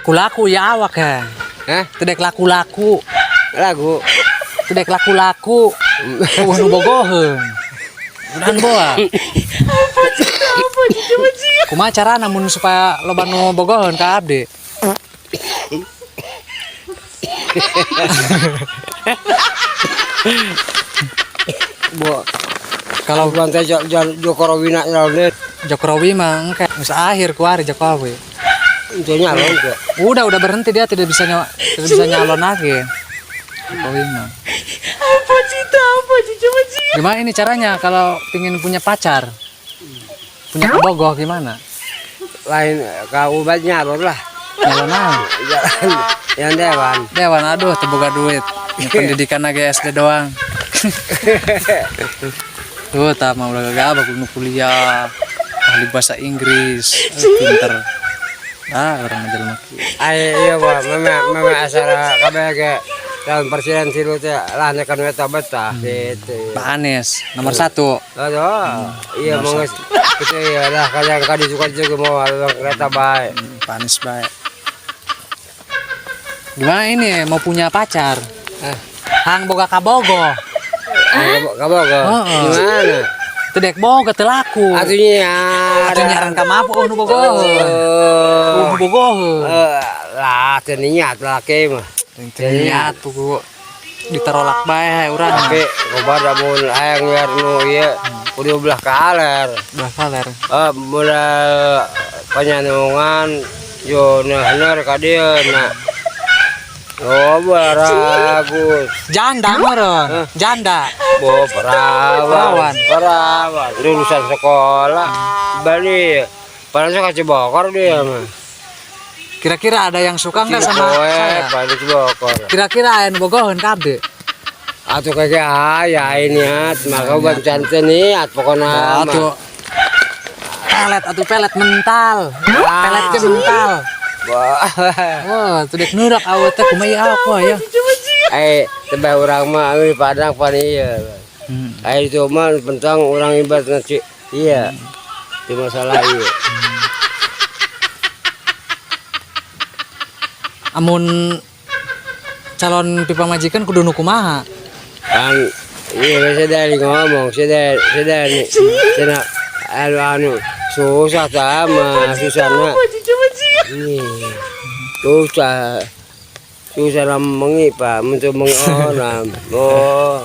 Kulaku ya awak ya. Hah? Teu dek laku-laku. Lagu. Teu dek laku-laku. Eueuh nu bogoheun. Udahan boa. Kumaha carana mun supaya loba nu bogoheun ka abdi? Bo. Kalau bantai Jokowi nak nyalon. Jokowi mah engke geus akhir kuari Jokowi. Itu nyalon ke. Udah berhenti dia tidak bisa nyalon lagi. Jokowi mah. Apa cita apa coba sih. Gimana ini caranya kalau pingin punya pacar? Punya kebogoh gimana? Lain kau obat nyalon lah. Nyalon naon? Jalan yang dewan. Dewan aduh teu boga duit. Ya, pendidikan lagi SD doang. Tuh tah mah udah gagabah kudu kuliah. Ahli bahasa Inggris, pinter. Ah, orang jelema kieu. Ai iya bah, meme asara kabeh ge calon presiden tilu teh lah kan eta betah gitu. Pak Anies nomor 1. Aduh, iya mau itu ya lah kadang kadi suka juga mau kereta bae. Pak Anies bae. Gimana ini mau punya pacar? Hang boga kabogo. Kabogo. Gimana? Teu dek boga teu laku. Atuh nyiar. Atuh nyiaran ka mapu nu bogoheun. Nu bogoheun. Lah teu niat laki mah. Teu niat pugu diterolak bae urang. Tapi kepada mun hayang biar nu ieu kudu belah kaler. Belah kaler. Mulai panyanungan yo nehner ka dieu na. Oh, baragus. Janda meureun, janda. Bo perawan, perawan. Lulusan sekolah. Bali. Padahal suka Cibokor dia mah. Kira-kira ada yang suka nggak sama saya? Bali Cibokor. Kira-kira aya nu bogoheun kabeh. Atuh kagak aya niat, maka bancan teh niat pokona. Atuh pelet atuh pelet mental. Pelet teh mental. Wah, tuh dek nurak awet teh kumaha ieu apa ya? Tebah urang mah anu di Padang pan ieu. Itu mah pentang urang ibarat nasi. Iya. Itu masalah ieu. Amun calon pipa majikan kudu nu kumaha? Kan iya saya dari ngomong, saya dari cenah anu susah sama susahna. Susah. Susah lah mengi pak, untuk mengonam. Oh.